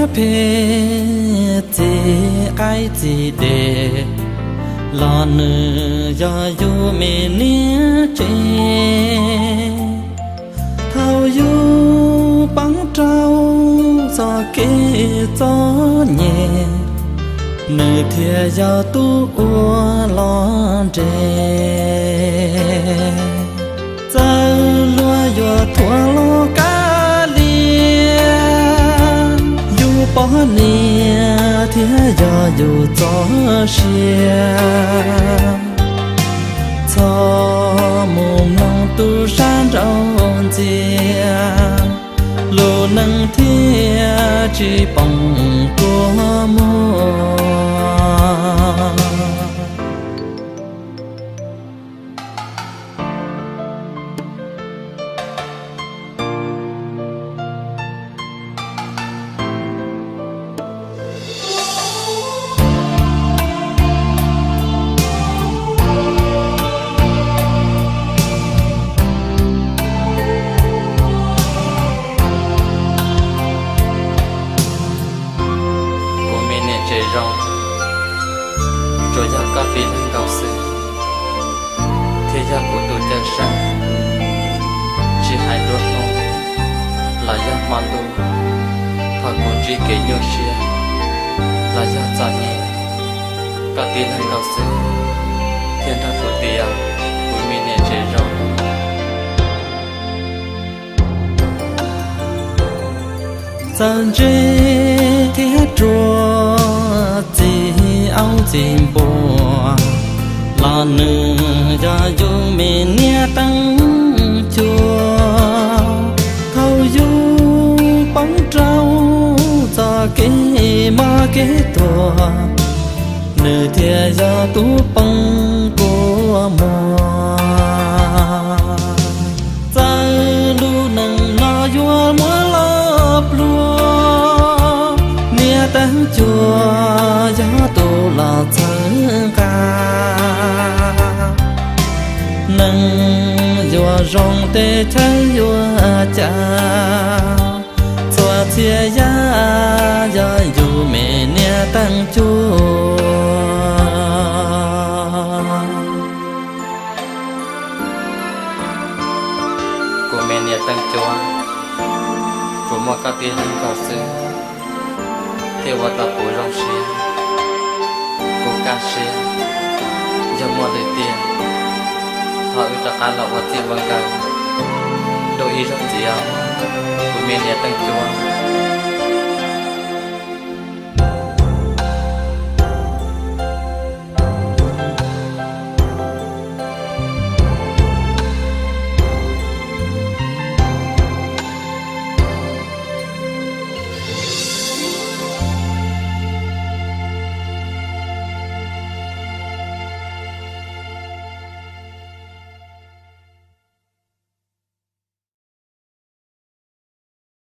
Phem txij qaib txij dej los nws yog yus me niam tsev. Thaum yus poob rau txoj kev txom nyem, nws thiaj yog tub ua los nres. Txawm luag yuav thuam los kav liam, yus poj niam thiaj yog yus txoj sia. Txhob mus mloog tus sab nraug ntxias, lub neej thiaj tsis poob kua muag. Kuv me niam tsev zoo, tsuas yog koj tib leeg nkaus xwb thiaj yog kuv tus cawm seej. Tsis hais dua hnub los yog hmo ntuj, thaum kuv ntsib kev nyuaj siab los yog txom nyem, koj tib leeg nkaus xwb thiaj nrog kuv tiav, kuv me niam tsev zoo. Txawm ntse thiab ruam, txij aub txij npua los nws yog yus me niam teej cua. Thaum yus poob rau txoj kev mob kev tuag, nws thiaj yog tub poob kua muag. Txawm lub neej no yuav muab los pluag, niam teej cua yog tus los txhawb nqa. Neeg yuav zoo teb chaws yuav cas, txhua txhia yam yog yus me niam teej cua. Kuv me niam teej cua, tsuas muaj koj tib leeg nkaus xwb thiaj ua tau kuv zoo siab. Kuv kaj siab, yog muaj lwm tiam, thov wb rov qab los ua txij ua nkawm dua ib zaug ntxiv os, kuv me niam teej cua.